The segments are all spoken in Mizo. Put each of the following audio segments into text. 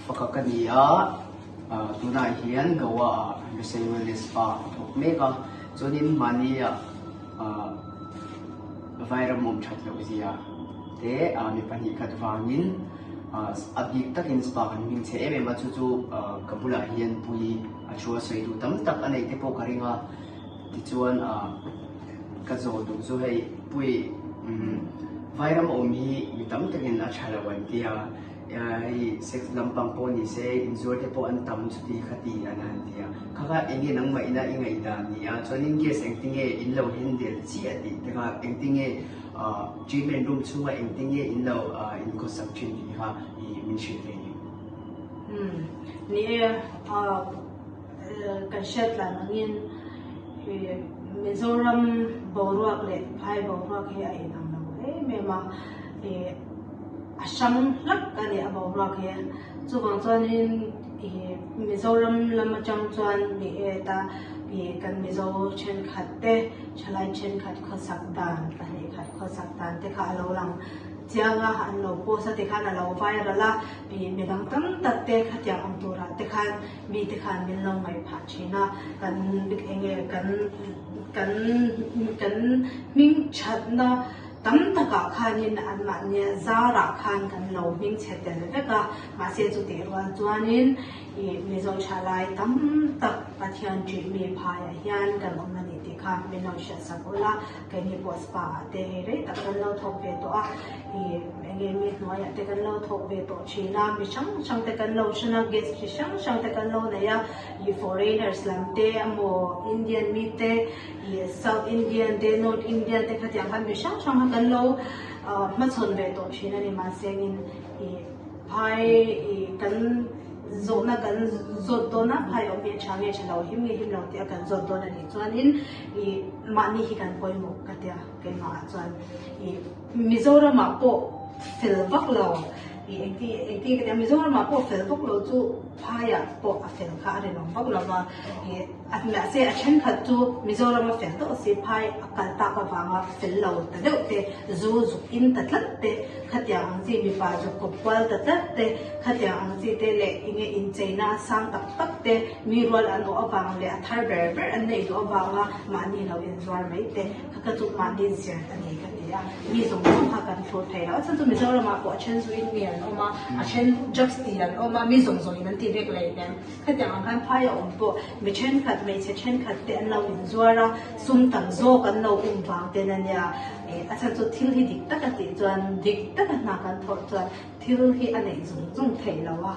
Faka ka ni a, tunah hian Goa ah Lusei Wellness Spa a thawk mek a, chuanin mahni ah Vairam awm that loh zia te mi 2 khat vangin a bik takin spa kan hming chhe em em a, chu chu ka bulah hian pui a thu a sawi duh tam tak a neih te pawh ka ring a, tichuan ka zawh duh chu hei pui Vairam awm hi mi tam takin a tha lo an tia. Hei sex lampang pawh ni se inzuar te pawh an tam chuti kha ti an han ti a, kha kha eng nge nangmah ina i ngaihdan ni a, chuanin gas engtinge in lo handle chiah tih te kha engtinge treatment room chhunga engtinge in lo inkhawsak thin tih kha i min hrilh thei ni. Umm ni e, kan hriat tlan angin Mizoram boruak leh phai boruak hi a inang lo em em a, A hrang hlak a ni a boruak hi. Chuvang chuanin ih Mizoram lam atang chuan ni e ta ih kan Mizo thenkhat te thalai thenkhat khawsak dan 2 khat khawsak dan te kha a lo lang chiang a, an lo post a tikhan a lo viral a, ih midang tam tak te khatiang awm turah te khan mite khan min lo ngaih phah thin a, kan eng nge kan kan kan hming thatna. Tam takah khanin anmahnia zarah khan kan lo hming chhe tel vek a, mahse chutih rual chuanin ih Mizo thalai tam tak Pathian ṭih mi phaiah hian kan awm a ni tih kha min lo hriatsak ula, keini pawh spa ah te hei rei tak kan lo thawk ve tawh a, ih enge mi hnuaiah te kan lo thawk ve tawh ṭhin a, mi hrang hrang te kan lo hran a, guest chi hrang hrang te kan lo nei a, ih foreigners lam te emaw Indian mi te, Ih South Indian te North Indian te khatiang khan mi hrang hrang kha kan lo hmachhawn ve tawh thin a ni mahsengin ih phai ih kan zawhna kan zawt dawn a phai awm hi a tha nge tha lo him nge him lo tih a kan zawt dawn a nih chuanin ih mahni hi kan pawimawh ka tia keimah ah chuan ih Mizoramah pawh fel vak lo ih engti engti ka tia Mizoramah pawh fel vak lo chu phaiah pawh a fel kha a rinawm vak lo va ih. A mahse a thenkhat chu Mizoram a fel deuh si phai a kal tak avanga fel lo ta deuh te, zu zuk in ta tlat te, khatiang ang chi mipa zuk kawp kual ta tlat te, khatiang ang chi te leh enge incheina sang tak tak te, mi rual an awh avang leh a thar ber ber an neih duh avanga mahni lo inzuar mai te, kha kha chu mahni zir a ni ka ti a, mi zawng zawng kha kan thlur thei lo. A chhan chu Mizoramah pawh a then zu in mi an awm a, a then drugs ti an awm a, mi zawng zawng in an ti vek leh hnem. Khatiang ang khan phai a awm pawh mi thenkhat, hmeichhe thenkhat te an lo inzuar a, sum tam zawk an lo um vang ten a nia. Ih a chhan chu thil hi dik taka tih chuan dik taka hna kan thawh chuan thil hi a neih zung zung theih lo a.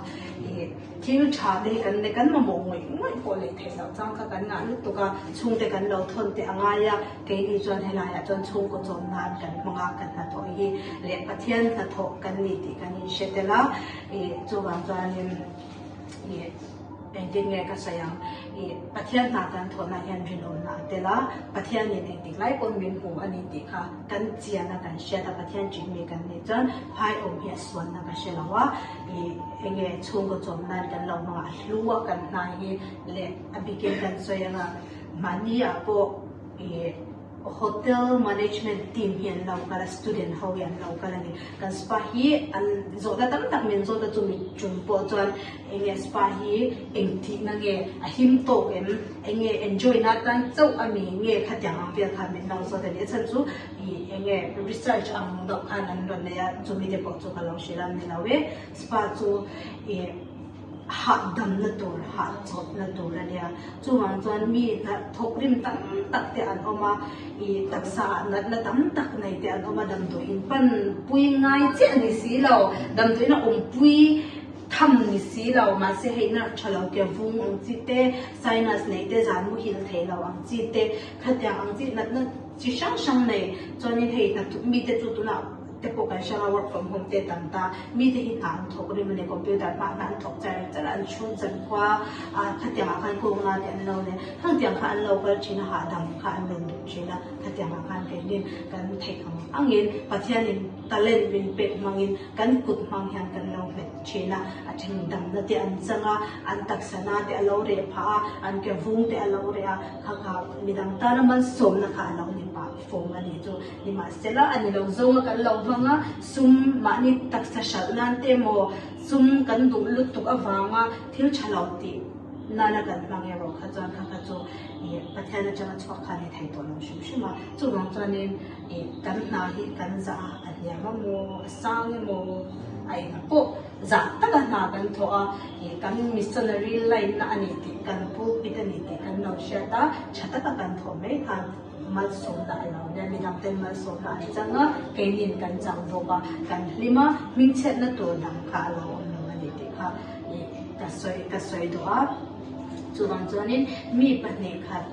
Ih thil tha te hi kan kan mamawh ngawih ngawih pawh leh theih loh chang kha kan ngah lutuk a, chhungte kan lo thawn teh a ngai a, keini chuan helaiah chuan chhungkaw chawm nan kan hmang a, kan hnathawh hi leh Pathian hnathawh kan ni tih kan inhre tel a. Ih chuvang chuanin. Ih, engtin nge ka sawi ang? Ih, Pathian hna kan thawhna hian rinawmna a tel a, Pathianin engtik lai pawn min hmu a ni tih kha kan chian a, kan hriat a, Pathian ṭih mi kan nih chuan phai awm hi a suanna ka hre lo a, ih, enge chhungkaw chawm nan kan lo hmang a, a hlu a kan hna hi leh a bikin kan sawi ang a, mahni ah pawh ih, Hotel management team hi an lo kal a, student ho hi an lo kal a ni. Kan spa hi an zawhna tam tak min zawt a, chumi tum pawh chuan eng nge spa hi eng tihna nge a him tawk em, eng nge enjoy na atan chauh a mi nge khatiang ang vel khan min lo zawt a ni. A chhan chu ih eng nge research ang deuh khan an rawn nei a, chumi te pawh chu ka lo hrilh a ni lo e. Spa chu ih. Hahdamna tur, hahchawtna tur a nia. Chuvang chuan mi thawk rim tam tak te an awm a, ih taksa ah natna tam tak nei te an awm a, damdawi in pan pui ngai chiah ni si lo, damdawi in a awmpui tham ni si lo, mahse hei nerve tha lo ke vung ang chi te, sinus nei te, zan muhil thei lo ang chi te, khatiang ang chi natna chi hrang hrang nei chuanin hei hnathawk mite chu tunah te pawh kan hrang a, work from home te tam ta, mite hi hna an thawk rim a ni, computer hmah hna an thawk char char a, an chhung chan khua a, khatiang ah khan kawng la te an lo nei, khangtiang kha an lo kal thin a, hahdam kha an rawn duh thin a, khatiang ah khan keini kan theih ang. angin Pathianin talent min pek hmangin kan kut hmang hian kan lo hmet thin a, a then damna te an chang a, an taksa na te a lo reh phah a, an ke vung te a lo reh a, kha kha midang tana malsawmna kha a lo ni pah fawm a nih chu. Nimahsela a ni lo zawnga kan lo hmang a, sum mahni taksa hralh nan te emaw sum kan duh lutuk avanga thil tha lo tih nana kan hmang erawh kha chuan kha kha chu ih Pathian atanga chhuak kha a ni thei tawh lo hrim hrim a. Chuvang chuanin ih kan hna hi kan zah a, a hniam emaw a sang emaw a engah pawh zah taka hna kan thawh a, ih kan missionary line na a ni tih kan pulpit a ni tih kan lo hriat a, tha taka kan thawh mai khan malsawmna a lo nia, midang ten malsawmna an chang a, keinin kan chang bawk a, kan hlim a, hmingchhiatna tur dang kha a lo awm lo a ni tih kha ih ka sawi ka sawi duh a. Chuvang chuanin mi pahnih khat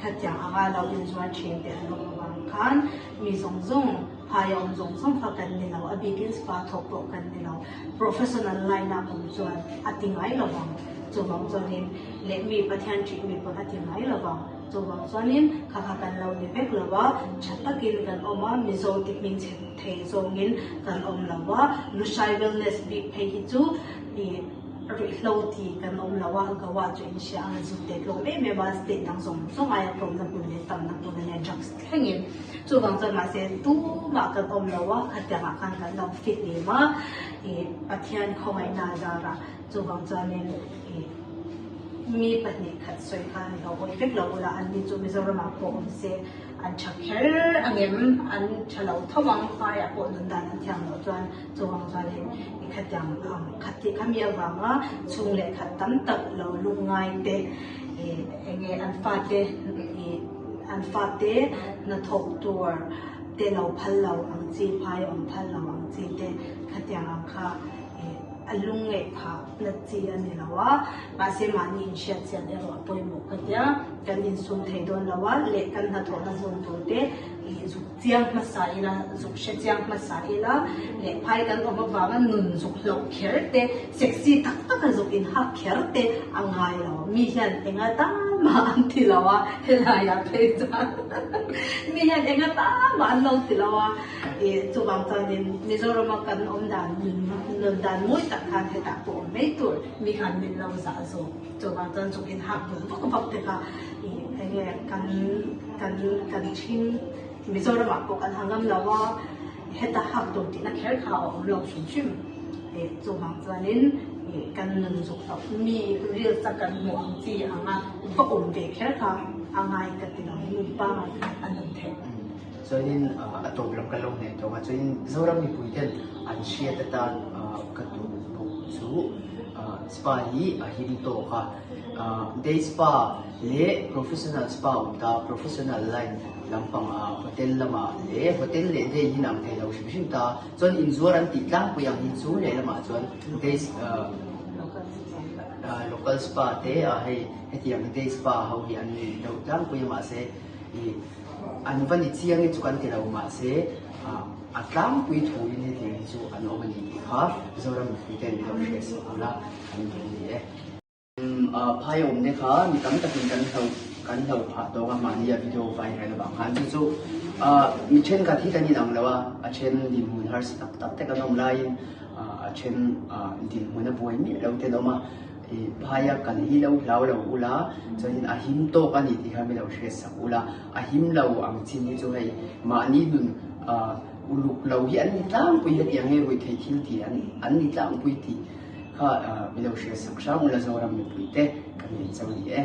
khatiang anga lo inzuar thin te an awm avang khan mi zawng zawng phai a awm zawng zawng kha kan ni lo, a bikin spa thawk pawh kan ni lo, professional line ah awm chuan a ti ngai lo vang. Chuvang chuanin leh mi Pathian ṭih mi pawn a ti ngai lo vang. Chuvang chuanin kha kha kan lo ni vek lo a, tha takin kan awm a, Mizo ti hmingchhe thei zawngin kan awm lo a, Lushai Wellness bik phei hi chu ih ruihhlo ti kan awm lo a, Goa chu in hria ang a zut te tlawm em em a, state dang zawng zawng aia tlawmna hmun leh tamna hmun a nia drugs thlengin. Chuvang chuan mahse tumah kan awm lo a, khatiangah khan kan lo fit lem a, ih Pathian khawngaihna zarah chuvang chuanin ih. Mi pahnih khat sawi kha ni lo hawi vek lo ula an ni chu Mizoramah pawh awm se an tha kher angem an tha lo tho ang phaiah pawh nun dan an thiam loh chuan chuvang chuanin i khatiang ang khat tih kha mi avanga chhung leh khat tam tak lo lungngai te ih enge an fate ih an fate hnathawk tur te lo phal lo ang chi phai awm phal lo ang chi te khatiang ang kha ih A lungngaih phah na chi a ni lo a, mahse mahni inhriat chian erawh a pawimawh ka tia, kan insum thei dawn lo a, leh kan hnathawhna hmun tur te ih zuk chiang hmasa ila, zuk hre chiang hmasa ila, leh phai kan awm avanga nun zuk hlauh kher te, sexy tak taka zuk inhak kher te a ngai lo, mi hian enga tan mah an ti lo a, helaiah phei chuan mi hian enga tan mah an lo ti lo a. Ih chuvang chuanin Mizorama kan awm dan nun dan mawi tak khan hetah pawh awm mai tur mi khan min lo zah zawk. Chuvang chuan chuk in hak dun vak vak te kha ih enge kan kan kan ṭhing Mizoramah pawh kan ha ngam lo a, heta hak dun tihna kher kha a awm lo hrim hrim. Ih chuvang chuanin ih kan nun zuk loh mi reels a kan hmuh ang chi anga va awm ve kher kha a ngai ka ti lo, nun pangngai khan a nun theih. Chuanin a tawp lam kan lo hnaih tawh a, chuanin Zoram mipui ten an hriat atan ka duh bawk chu spa hi a him tawk a, day spa leh professional spa awm ta, professional line lampang ah hotel lamah leh hotel leh day hi inang thei lo hrim hrim ta, chuan inzuar an tih tlangpui ang hi chu lehlamah chuan day local spa te hei hetiang day spa ho hi an ni deuh tlangpui a mahse ih. An va ni chiang hi chu kan ti lo mahse a tlangpui thuin hetiang hi chu an awm a ni tih kha Zoram mipui ten min lo hriat sak ula kan duh a ni e. Phai awm te kha mi tam takin kan hlo kan hlo phah tawk a mahni a video viral avang khan chu chu mi thenkhat hi kan inang lo a, a then dinhmun harsa tak tak te kan awm laiin a then dinhmun a buai miah lo te an awm a. Phaia kal hi lo hlau lo ula, chuanin a him tawk a ni tih kha mi lo hriat sak ula, a him lo ang chin hi chu hei mahni nun uluk lo hi an ni tlangpui hetiang hei ruihtheih thil tih an ni tlangpui tih kha mi lo hriat sak hram ula Zoram mipui te kan en chauh a ni e.